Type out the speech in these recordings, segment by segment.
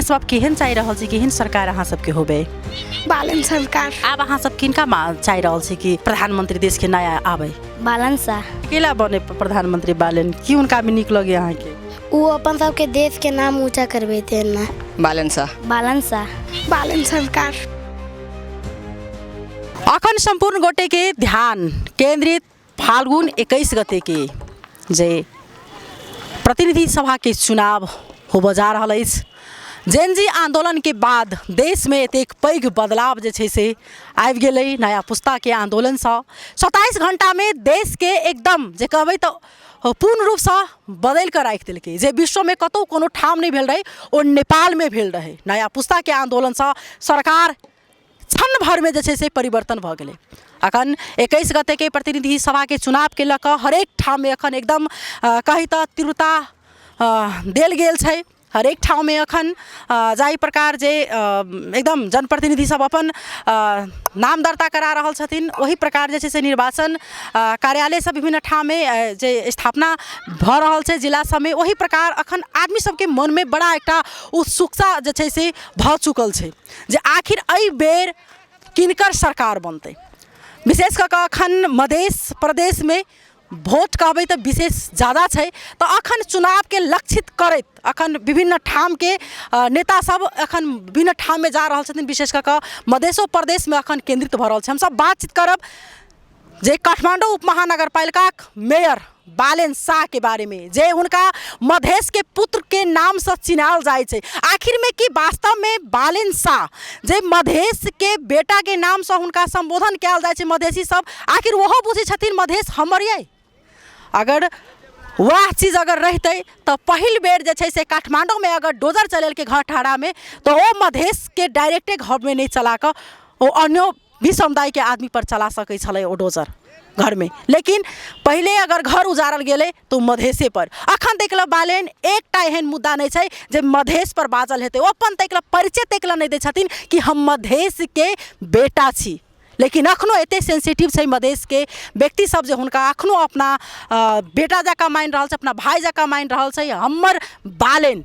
सब आब केहन चाहि रहल छी, केहन सरकार अहाँ सबके होबे? बालन सरकार। आब अहाँ सब किनका चाहि रहल छी कि प्रधानमंत्री देश के नया आबै? बालन शाह। केला बने प्रधानमंत्री बालन? की हुनका में नीक लगे अहाँके? ओ अपन सबके देश के नाम ऊंचा करबेते ना। बालन शाह। बालन शाह। बालन सरकार। अखन सम्पूर्ण गोटे के ध्यान केंद्रित फाल्गुन 21 गते के जे प्रतिनिधि सभा के चुनाव होबऽ जा रहल अछि। जेनजी आंदोलन के बाद देश में एतेक पैघ बदलाव जे छै से आबि गेलै। नया पुस्ता के आंदोलनसँ 27 घंटा में देश के एकदम जे कहबै तऽ पूर्ण रूपसँ बदलि कऽ राखि देलकै। जे विश्वमे कतहु कोनो ठाम नहि भेल रहै ओ नेपालमे भेल रहै। नया पुस्ताके आंदोलनसँ सरकार क्षण भरिमे जे छै से परिवर्तन भऽ गेलै। अखन 21 गतेके प्रतिनिधि सभाके चुनावके लऽ कऽ हरेक ठाममे अखन एकदम कही तऽ तीव्रता देल गेल छै। हरेक ठाममे अखन जाहि प्रकार जे एकदम जनप्रतिनिधि सब अपन नाम दर्ता करा रहल छथिन, ओहि प्रकार जे छै से निर्वाचन कार्यालय सब विभिन्न ठाममे जे स्थापना भऽ रहल छै जिला सबमे, ओहि प्रकार अखन आदमी सबके मनमे बड़ा एकटा उत्सुकता जे छै से भऽ चुकल छै जे आखिर एहि बेर किनकर सरकार बनतै। विशेष कऽ कऽ अखन मधेश प्रदेशमे वोट कहबै तऽ विशेष जादा छै, तऽ अखन चुनावके लक्षित करैत अखन विभिन्न ठामके नेता सब अखन विभिन्न ठाममे जा रहल छथिन। विशेष कऽ कऽ मधेशो प्रदेशमे अखन केन्द्रित भऽ रहल छै। हमसब बातचीत करब जे काठमाण्डू उपमहानगरपालिकाक मेयर बालेन शाहके बारेमे, जे हुनका मधेशके पुत्रके नामसँ चिनायल जाइ छै। आखिरमे की वास्तवमे बालेन शाह जे मधेशके बेटाके नामसँ हुनका सम्बोधन कयल जाइ छै, मधेशी सब आखिर ओहो बुझै छथिन मधेश हमर अइ? अगर वएह चीज अगर रहितै तऽ पहिल बेर जे छै से काठमाण्डूमे अगर डोजर चलेलकै घर ठहरामे तऽ ओ मधेशके डायरेक्टे घरमे नहि चला कऽ ओ अन्यो भी समुदायके आदमीपर चला सकै छलै ओ डोजर घरमे, लेकिन पहिले अगर घर उजारल गेलै तऽ ओ मधेशेपर। अखन तक लए बालेन एकटा एहन मुद्दा नहि छै जे मधेशपर बाजल हेतै। ओ अपन तक लए परिचय तक लए नहि दै छथिन कि हम मधेशके बेटा छी, लेकिन अखनो एते सेंसिटिव छै मधेशके व्यक्ति सब जे हुनका अखनो अपना बेटा जकाँ मानि रहल छै, अपना भाय जकाँ मानि रहल छै। हमर बालेन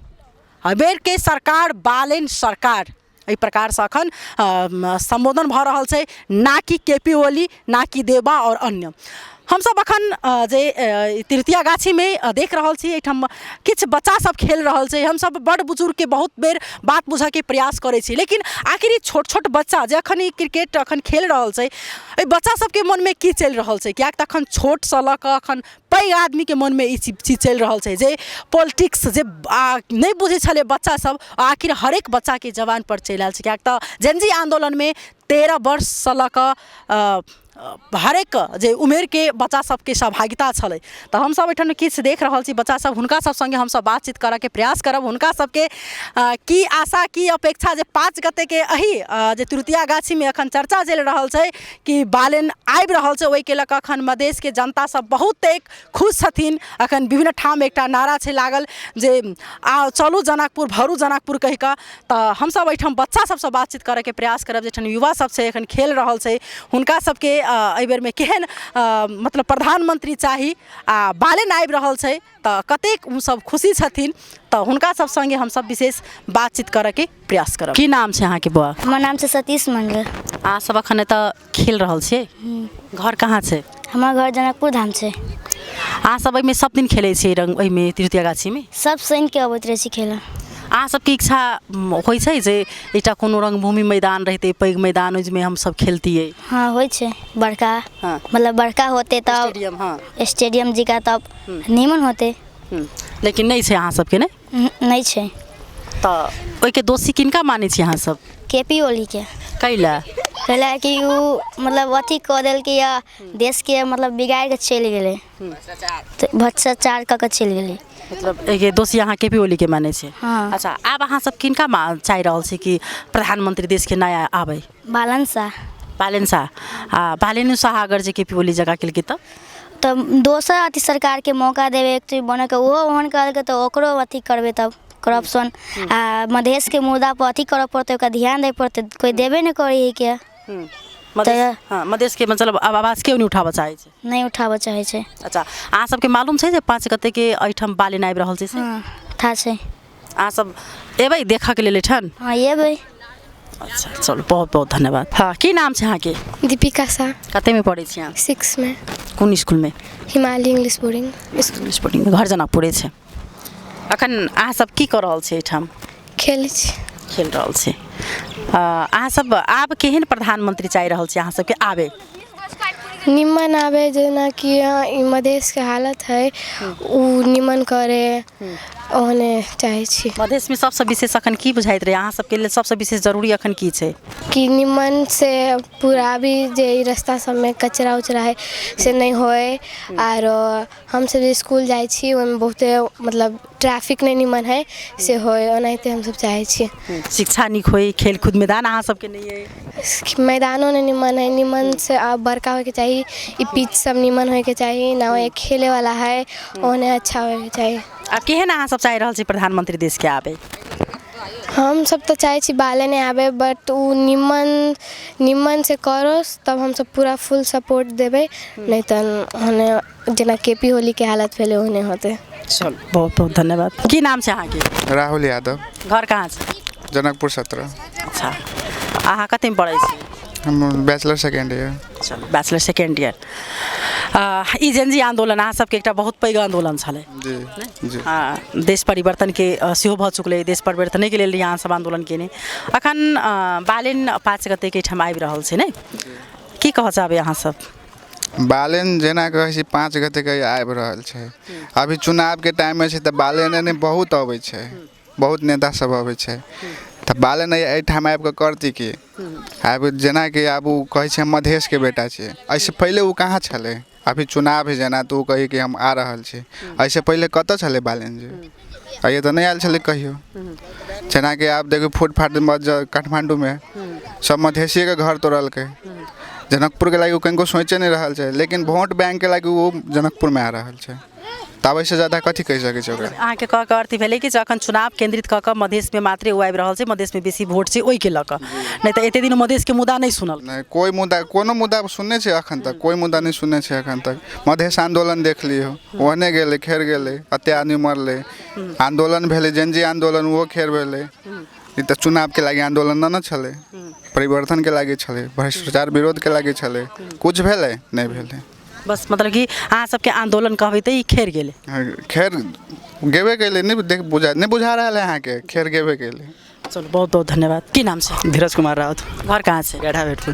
बेरके सरकार बालेन सरकार एहि प्रकारसँ अखन सम्बोधन भऽ रहल छै, ना कि के पी ओली, ना कि देवा आओर अन्य। हमसब अखन जे तृतीया गाछीमे देख रहल छी, एहिठाम किछु बच्चा सब खेल रहल छै। हमसब बड़ बुजुर्गके बहुत बेर बात बुझऽके प्रयास करै छी, लेकिन आखिर ई छोट छोट बच्चा जे अखन ई क्रिकेट अखन खेल रहल छै, एहि बच्चा सबके मनमे की चलि रहल छै? किएक तऽ अखन छोटसँ लऽ कऽ अखन पैघ आदमीके मनमे ई चीज चलि रहल छै जे पॉलिटिक्स जे नहि बुझै छलै बच्चा सब, आखिर हरेक बच्चाके जबानपर चलि आयल छै। किएक तऽ जेनजी आन्दोलनमे 13 वर्षसँ लऽ कऽ हरेक जे उमेरके बच्चा सबके सहभागिता छलै। तऽ हमसब एहिठाम किछु देख रहल छी बच्चा सब, हुनका सब सङ्गे हमसब बातचीत करऽके प्रयास करब। हुनका सबके की आशा की अपेक्षा जे 5 गतेके एहि जे तृतीया गाछीमे एखन चर्चा चलि रहल छै कि बालेन आबि रहल छै, ओहिके लऽ कऽ एखन मधेशके जनता सब बहुते खुश छथिन। एखन विभिन्न ठाम एकटा नारा छै लागल जे आ चलू जनकपुर भरू जनकपुर कहि कऽ। तऽ हमसब एहिठाम बच्चा सबसँ बातचीत करऽके प्रयास करब। जे एहिठाम युवा सब छै एखन खेल रहल छै, हुनका सबके एहि बेरमे केहन मतलब प्रधानमन्त्री चाही आ बालेन आबि रहल छै तऽ कतेक ओसब खुशी छथिन, तऽ हुनका सब सङ्गे हमसब विशेष बातचीत करऽके प्रयास करब। की नाम छै अहाँके बौआ? हमर नाम छै सतीश मंडल। अहाँ सब एखन एतऽ खेल रहल छियै, घर कहाँ छै? हमर घर जनकपुर धाम छै। अहाँ सब एहिमे सब दिन खेलै छियै रंग एहिमे तृतीया गाछीमे? सब शनिके अबैत रहै छी खेलऽ। अहाँ सबके इच्छा होइ छै जे एकटा कोनो रंगभूमि मैदान रहितै, पैघ मैदान, ओहिमे हमसब खेलतियै? हँ होइ छै बड़का। हँ। मतलब बड़का होतै तब स्टेडियम। हँ स्टेडियम जिका तब नीमन होतै। लेकिन नहि छै अहाँ सबके? नहि नहि छै। तऽ ओहिके दोषी किनका मानै छी अहाँ सब? के पी ओलीके। कैला? कैला कि ओ मतलब अथी कऽ देलकै या देशके मतलब बिगाड़ि कऽ चलि गेलै, तऽ भ्रष्टाचार कऽ कऽ चलि गेलै। मतलब एहिके दोषी अहाँ के पी ओलीके मानै छी? हँ। अच्छा, आब अहाँ सब किनका चाहि रहल छी कि प्रधानमंत्री देशके नया आबै? बालन शाह। बालेन शाह। आ बालेन शाह अगर जे के पी ओली जकाँ केलकै तऽ? तऽ दोसर अथी सरकारके मौका देबै एक बनैके, ओहो ओहन करलकै तऽ ओकरो अथी करबै तब करप्शन आ मधेशके मुद्दा पर अथी करऽ पड़तै, ओकरा ध्यान दै पड़तै। कोइ देबे नहि करै हइ के। मधेश, हँ, मधेशके मतलब आब आवाज केओ नहि उठाबऽ चाहै छै? नहि उठाबऽ चाहै छै। अच्छा, अहाँ सबके मालूम छै जे 5 गतेके एहिठाम बालेन आबि रहल छै से? हँ, था छै। अहाँ सब एबै देखऽके लेल एहिठाम? हँ, एबै। अच्छा, चलू, बहुत बहुत धन्यवाद। हँ, की नाम छै अहाँके? दीपिका शाह। कतेमे पढ़ै छी अहाँ? 6 मे। कोन स्कूलमे? Himalaya English boarding school. Boarding, घर जनकपुरे छै। अखन अहाँ सब की कऽ रहल छी एहिठाम? खेलै छी। खेल रहल छी। अहाँ सब आब केहन प्रधानमंत्री चाहि रहल छी अहाँ सबके आबे? निमन आबै, जेनाकि ई मधेशके हालत है, ओ निमन करे, ओहने चाहै छी। मधेशमे सबसँ विशेष अखन की बुझाइत रहै अहाँ सबके लेल? सबसँ विशेष जरूरी अखन की छै? कि निमन से पूरा अभी जे ई रास्ता सबमे कचरा उचरा है से नहि होय, आरो हमसब जे स्कूल जाइ छी ओहिमे बहुते मतलब ट्रैफिक नहि निमन है से होय, ओनाहिते हमसब चाहै छी। शिक्षा नीक होय, खेलकूद मैदान अहाँ सबके नहि अइ। मैदानो नहि निमन है, निमन से आब बड़का होयके चाही, ई पिच सब निमन होयके चाही ना, ओहे खेले वाला है ओहने अच्छा होयके चाही। आब केहन अहाँ सब चाहि रहल छी प्रधानमंत्री देशके आबे? हमसब तऽ चाहै छी बालेने आबै, बट ओ निमन निमन से करोस तब हमसब पूरा फुल सपोर्ट देबै, नहि तऽ ओहने जेना के पी ओलीके हालत भेलै ओहने होतै। चलू, बहुत बहुत धन्यवाद। की नाम छै अहाँके? राहुल यादव। घर कहाँ छै? जनकपुर 17। अच्छा, अहाँ कतेमे पढ़ै छी? हम बैचलर सेकेंड ईयर। चलू, बैचलर सेकेंड ईयर। ई जेनजी आन्दोलन अहाँ सबके एकटा बहुत पैघ आन्दोलन छलै। जी जी देश परिवर्तनके सेहो भऽ चुकलै। देश परिवर्तनेके लेल अहाँ सब आन्दोलन केने। अखन बालेन 5 गतेके एहिठाम आबि रहल छै ने, की कहऽ चाहबै अहाँ सब? बालेन जेना कहै छी 5 गतेके आबि रहल छै। अभी चुनावके टाइममे छै तऽ बालेन एने बहुत अबै छै, बहुत नेता सब अबै छै, तऽ बालेन एहिठाम आबि कऽ करती की? आब जेनाकि आब ओ कहै छै हम मधेशके बेटा छियै, एहिसँ पहिले ओ कहाँ छलै? अभी चुनाव है जेना तऽ ओ कहै कि हम आ रहल छी, एहिसँ पहिले कतऽ छलै बालेन जी? अइए तऽ नहि आयल छलै कहियो। जेनाकि आब देखियौ, फुटफाट काठमाण्डूमे सब मधेसिएके घर तोड़लकै, जनकपुरके लागि ओ कनिको सोचि नहि रहल छै, लेकिन वोट बैंकके लागि ओ जनकपुरमे आ रहल छै, तऽ आब एहिसँ ज्यादा कथी कहि सकै छी ओकरा? अहाँके कहऽ के अर्थ भेलै कि जखन चुनाव केन्द्रित कऽ कऽ मधेशमे मात्रे ओ आबि रहल छै, मधेशमे बेसी वोट छै ओहिके लऽ कऽ, नहि तऽ एते दिन मधेशके मुद्दा नहि सुनल। नहि, कोइ मुद्दा, कोनो मुद्दा सुनने छै अखन तक? कोइ मुद्दा नहि सुनने छै अखन तक। मधेश आन्दोलन देख लियौ, ओहने गेलै, खेर गेलै, एते आदमी मरलै, आन्दोलन भेलै, जेनजी आन्दोलन, ओहो खेर भेलै। ई तऽ चुनावके लागि आन्दोलन नहि ने छलै, परिवर्तनके लागि छलै, भ्रष्टाचार विरोधके लागि छलै। कुछ भेलै? नहि भेलै। बस, मतलब कि अहाँ सबके आन्दोलन कहबै तऽ ई खेर गेलै। हाँ, खेर गेबे केलै। नहि देख बुझा नहि बुझा रहल है अहाँके, खेर गेबे केलै। चलू, बहुत बहुत धन्यवाद। की नाम छै? धीरज कुमार राउत। घर कहाँ छै? गढ़ा भेटपुर।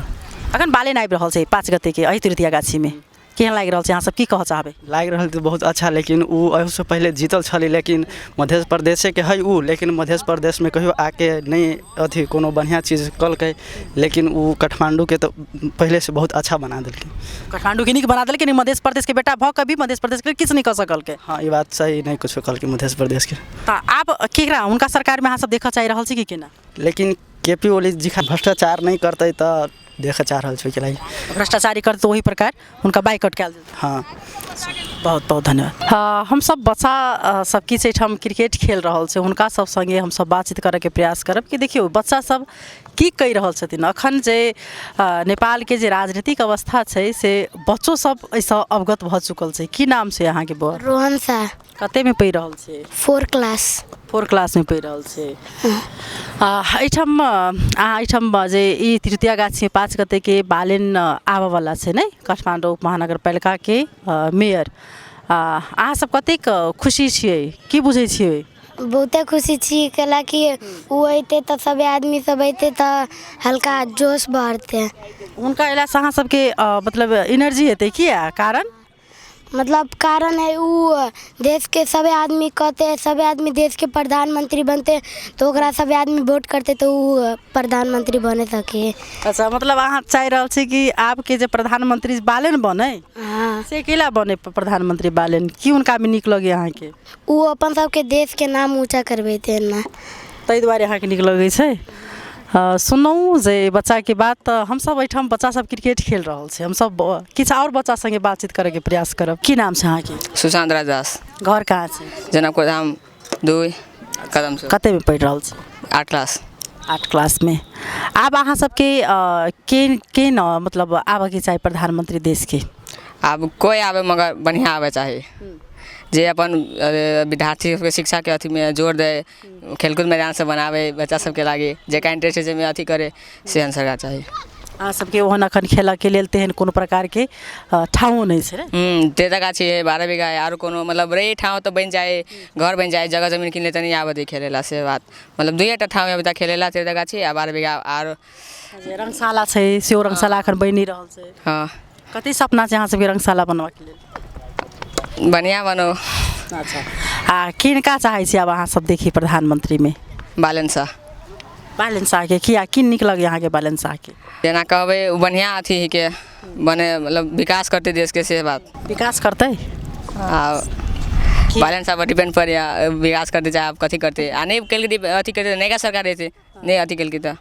अखन बालेन आबि रहल छै 5 गतेके एहि तृतीया गाछीमे, केहन लागि रहल छै? अहाँ सब की कहऽ चाहबै? लागि रहल तऽ बहुत अच्छा, लेकिन ओ एहूसँ पहिले जीतल छलै, लेकिन मध्य प्रदेशेके हइ ओ, लेकिन मध्य प्रदेशमे कहियो आके नहि अथी कोनो बढ़िआँ चीज कलकै, लेकिन ओ काठमाण्डूके तऽ पहिलेसँ बहुत अच्छा बना देलकै। काठमाण्डूके नीक बना देलकै, मध्य प्रदेशके बेटा भऽ कऽ भी मध्य प्रदेशके लेल किछु नहि कऽ सकलकै। हँ, ई बात सही, नहि कुछो कहलकै मध्य प्रदेशके। तऽ आब केकरा हुनका सरकारमे अहाँ सब देखऽ चाहि रहल छी कि केना? लेकिन के पी ओली जी भ्रष्टाचार नहि करतै तऽ देखऽ चाह रहल छी ओहिके लागि। भ्रष्टाचारी करतै तऽ ओही प्रकार हुनका बाइकआउट कयल जेतै। हँ। बहुत बहुत धन्यवाद। हँ, हमसब बच्चा सब किछु एहिठाम क्रिकेट खेल रहल छै, हुनका सब सङ्गे हमसब बातचीत करऽके प्रयास करब कि देखियौ बच्चा सब की कहि रहल छथिन। अखन जे नेपालके जे राजनीतिक अवस्था छै से बच्चो सब एहिसँ अवगत भऽ चुकल छै। की नाम छै अहाँके बौआ? रोहन शाह। कतेमे पढ़ि रहल छै? 4 क्लास। 4 क्लासमे पढ़ि रहल छै। एहिठाम अहाँ एहिठाम जे ई तृतीया गाछी 5 गतेके बालेन आबऽवला छै ने, काठमाडौँ महानगरपालिकाके मेयर, अहाँ सब कतेक खुशी छियै, की बुझै छियै? बहुते खुशी छी, कैलाकि ओ अयतै तऽ सभे आदमी सब अयतै तऽ हल्का जोश बढ़तै। हुनका अयलासँ अहाँ सबके मतलब एनर्जी हेतै, किया, कारण? मतलब कारण है उ देशके सभे आदमी कहतै, सभे आदमी देशके प्रधानमंत्री बनतै तऽ ओकरा सभे आदमी वोट करतै तऽ उ प्रधानमंत्री बने सके। अच्छा, मतलब अहाँ चाहि रहल छी कि आबके जे प्रधानमंत्री बालेन बनै? हाँ। से केला बने प्रधानमंत्री बालेन? की हुनकामे नीक लगैए अहाँके? उ अपन सबके देशके नाम ऊँचा करबेतै ने। ताहि दुआरे अहाँके नीक लगै छै। सुनलहुँ जे बच्चाके बात, तऽ हमसब एहिठाम बच्चा सब क्रिकेट खेल रहल छै, हमसब किछु आओर बच्चा सङ्गे बातचीत करैके प्रयास करब। की नाम छै अहाँके? सुशांत राज दास। घर कहाँ छै? जनकपुर धाम 2 कदम से। कतेमे पढ़ि रहल छी? 8 क्लास। 8 क्लासमे। आब अहाँ सबके के के न मतलब आबऽके चाही प्रधानमंत्री देशके? आब कोइ आबे मगर बढ़िआँ आबे चाही। जे अपन विद्यार्थी सबके शिक्षाके अथीमे जोर दै, खेलकूद मैदान सब बनाबै बच्चा सबके लागी, जेकरा इंटरेस्ट है जाहिमे अथी करे, से एहन सरकार चाही। अहाँ सबके ओहन अखन खेलऽके लेल तेहन कोनो प्रकारके ठाँवो नहि छै ने? तेरह गाछी है, 12 बीघा है, आरो कोनो मतलब रही ठाँव तऽ बनि जाए, घर बनि जाए, जगह जमीन किन ले तऽ नहि आबऽ दै खेलै ला, से बात। मतलब दुइएटा ठाँव है अभी तक खेलै ला, तेरह गाछी आ 12 बीघा आरो। जे रङ्गशाला छै सेहो रङ्गशाला एखन बनि नहि रहल छै। हँ। कते सपना छै अहाँ सबके रङ्गशाला बनबऽके लेल? बढ़िआँ बनो। अच्छा, आ किनका चाहै छी आब अहाँ सब देखी प्रधानमन्त्रीमे? बालेन शाह। बालेन शाहके किया, की नीक लगैए अहाँके बालेन शाहके? जेना कहबै ओ बढ़िआँ अथी हइके बने, मतलब विकास करतै देशके, से बात। विकास करतै? आ बालेन साह पर डिपेंड पड़ैए, विकास करतै चाहे आब कथी करतै, आ नहि केलकै अथी करतै, नयका सरकार एतै, नहि अथी केलकै तऽ।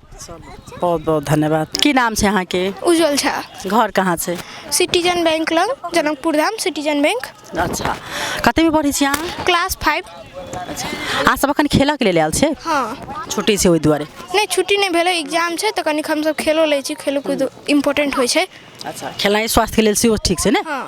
बहुत बहुत धन्यवाद। की नाम छै अहाँके? उज्जवल झा। घर कहाँ छै? सिटीजन बैंक लग, जनकपुर धाम सिटीजन बैंक। अच्छा, कतेमे पढ़ै छी अहाँ? क्लास 5। अच्छा, अहाँ सब अखन खेलऽके लेल आयल छै? हँ। छुट्टी छै ओहि दुआरे? नहि, छुट्टी नहि भेलै, एग्जाम छै तऽ कनिक हमसब खेलो लै छी, खेलो कूद इम्पोर्टेंट होइ छै। अच्छा, खेलनाइ स्वास्थ्यके लेल सेहो ठीक छै ने? हँ।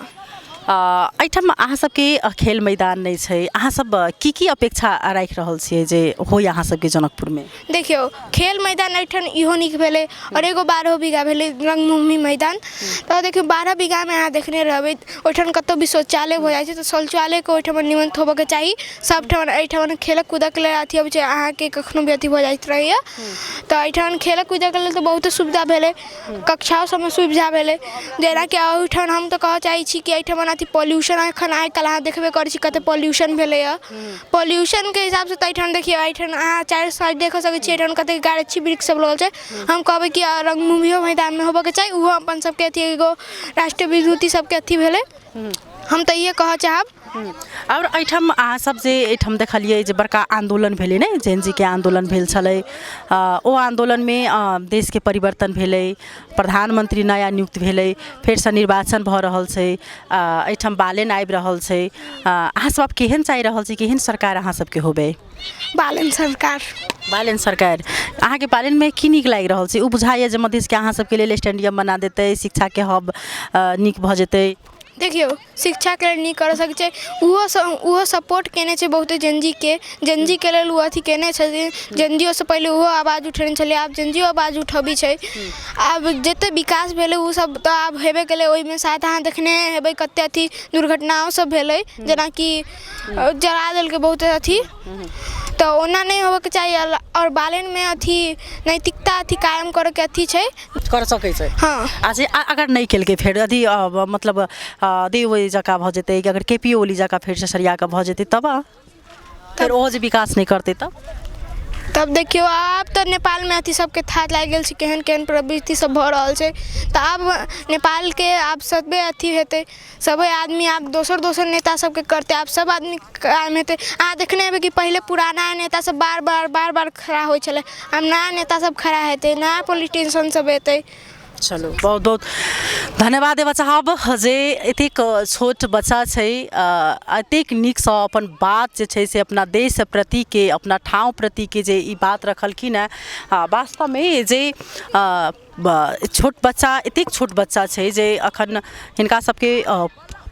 एहिठाम अहाँ सबके खेल मैदान नहि छै, अहाँ सब की की अपेक्षा राखि रहल छियै जे होइ अहाँ सबके जनकपुरमे? देखियौ, खेल मैदान एहिठाम इहो नीक भेलै, आओर एगो 12 बीघा भेलै रङ्गभूमि मैदान। तऽ देखियौ, 12 बीघामे अहाँ देखने रहबै ओहिठाम कतहु भी शौचालय भऽ जाइ छै, तऽ शौचालयके ओहिठाम निमन होबऽके चाही सबठाम। एहिठाम खेलऽ कूदऽके लेल अथी अबै छै, अहाँके कखनो भी अथी भऽ जाइत रहैए, तऽ एहिठाम खेलऽ कूदऽके लेल तऽ बहुते सुविधा भेलै, कक्षाओ सबमे सुविधा भेलै। जेनाकि एहिठाम हम तऽ कहऽ चाहै छी कि एहिठाम अथी पॉल्यूशन एखन आइ काल्हि अहाँ देखबे करै छी कते पॉल्यूशन भेलैए। पॉल्यूशनके हिसाबसँ तऽ एहिठाम देखियौ, एहिठाम अहाँ चारि साइड देख सकै छी, एहिठाम कते गाछी वृक्ष सब लगल छै। हम कहबै कि रङ्गभूमियो मैदानमे होबऽके चाही, ओहो अपन सबके अथी एगो राष्ट्रीय विभूति सबके अथी भेलै, हम तऽ इएह कहऽ चाहब। आओर एहिठाम अहाँ सब जे एहिठाम देखलियै जे बड़का आन्दोलन भेलै ने, जैन जीके आन्दोलन भेल छलै, ओ आन्दोलनमे देशके परिवर्तन भेलै, प्रधानमन्त्री नया नियुक्त भेलै, फेरसँ निर्वाचन भऽ रहल छै, एहिठाम बालेन आबि रहल छै। अहाँ सब आब केहन चाहि रहल छी, केहन सरकार अहाँ सबके होबै? बालेन सरकार। बालेन सरकार। अहाँके बालेनमे की नीक लागि रहल छै? ओ बुझाइए जे मधेशके अहाँ सबके लेल स्टेडियम बना देतै, शिक्षाके हब नीक भऽ जेतै? देखियौ, शिक्षाके लेल नीक करऽ सकै छै, ओहो सपोर्ट केने छै बहुते जेनजीके लेल ओ अथी केने छथिन। जेनजीओसँ पहिले ओहो आवाज उठेने छलै, आब जेनजीओ आवाज उठबै छै। आब जते विकास भेलै ओ सब तऽ आब हेबे केलै, ओहिमे शायद अहाँ देखने हेबै कते अथी दुर्घटनाओ सब भेलै, जेनाकि जरा देलकै बहुते अथी, तऽ ओना नहि होबऽके चाही। आओर बालेनमे अथी नैतिकता अथी कायम करऽके अथी छै, कर सकै छै। हँ। आ जे अगर नहि केलकै फेर अथी मतलब देव ओली जकाँ भऽ जेतै, कि अगर के पी ओली जकाँ फेरसँ सरिया कऽ भऽ जेतै, तब फेर ओहो जे विकास नहि करतै तब? तब देखियौ, आब तऽ नेपालमे अथी सबके थाह लागि गेल छै, केहन केहन प्रवृत्ति सब भऽ रहल छै, तऽ आब नेपालके आब सबे अथी हेतै, सबे आदमी आब दोसर दोसर नेता सबके करतै, आब सब आदमी कायम हेतै। अहाँ देखने हेबै कि पहिले पुराना नेता सब बार बार बार बार खड़ा होइ छलै, आब नया नेता सब खड़ा हेतै, नया पॉलिटिशियन सब एतै। चलू, बहुत बहुत धन्यवाद देबऽ चाहब जे एतेक छोट बच्चा छै, एतेक नीकसँ अपन बात जे छै से अपना देश प्रतिके, अपना ठाँव प्रतिके जे ई बात रखलखिन हेँ। वास्तवमे जे छोट बच्चा, एतेक छोट बच्चा छै जे अखन हिनका सबके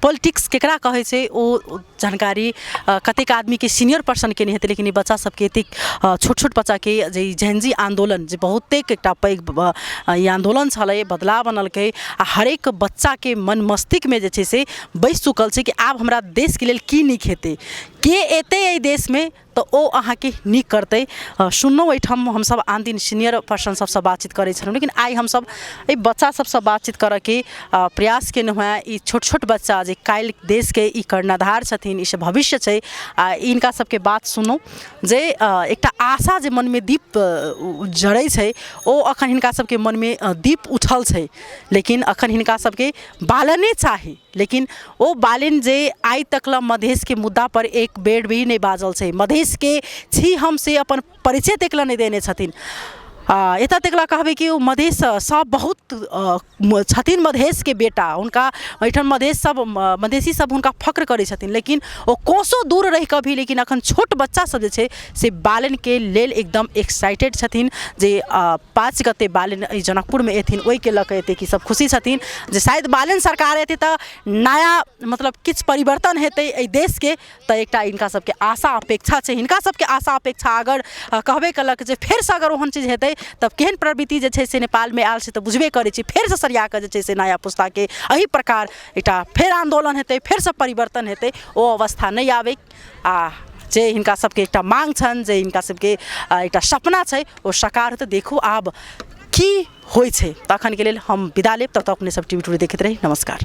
पॉलिटिक्स केकरा कहै छै ओ जानकारी कतेक आदमीके सीनियर पर्सनके नहि हेतै, लेकिन ई बच्चा सबके, एतेक छोट छोट बच्चाके जे ई जेनजी आन्दोलन जे बहुतेक एकटा पैघ ई आन्दोलन छलै, बदलाव अनलकै, आ हरेक बच्चाके मन मस्तिष्कमे जे छै से बसि चुकल छै कि आब हमरा देशके लेल की नीक हेतै, के एतै एहि देशमे तऽ ओ अहाँके नीक करतै। सुनलहुँ एहिठाम हमसब आन दिन सीनियर पर्सन सबसँ बातचीत करै छलहुँ, लेकिन आइ हमसब एहि बच्चा सबसँ बातचीत करऽके प्रयास केलहुँ हेँ। ई छोट छोट बच्चा जे काल्हि देशके ई कर्णधार छथिन, ई सब भविष्य छै, आ हिनका सबके बात सुनू जे एकटा आशा जे मनमे दीप जरै छै, ओ अखन हिनका सबके मनमे दीप उठल छै, लेकिन अखन हिनका सबके बालने चाही। लेकिन ओ बालेन जे आइ तक लए मधेशके मुद्दापर एक बेर भी नहि बाजल छै, मधेशके छी हम से अपन परिचय तक लए नहि देने छथिन। एतऽ तक लए कहबै कि ओ मधेश सब बहुत छथिन मधेशके बेटा। हुनका एहिठाम मधेश सब, मधेशी सब हुनका फक्र करै छथिन, लेकिन ओ कोसो दूर रहिकऽ भी, लेकिन अखन छोट बच्चा सब जे छै से बालनके लेल एकदम एक्साइटेड छथिन जे 5 गते बालन एहि जनकपुरमे एथिन, ओहिके लऽ कऽ एते कि सब खुशी छथिन जे शायद बालन सरकार एतै तऽ नया मतलब किछु परिवर्तन हेतै एहि देशके। तऽ एकटा हिनका सबके आशा अपेक्षा छै। हिनका सबके आशा अपेक्षा अगर कहबे केलक जे फेरसँ अगर ओहन चीज हेतै तब केहन प्रवृत्ति जे छै से नेपालमे आयल छै तऽ बुझबे करै छी, फेरसँ सरिया कऽ जे छै से नया पुस्ताके एहि प्रकार एकटा फेर आन्दोलन हेतै, फेरसँ परिवर्तन हेतै, ओ अवस्था नहि आबै आ जे हिनका सबके एकटा माँग छनि, जे हिनका सबके एकटा सपना छै, ओ साकार हेतै। देखू आब की होइ छै। तखनके लेल हम विदा लेब, तब तक अपने सब टीवी टुडे देखैत रही। नमस्कार।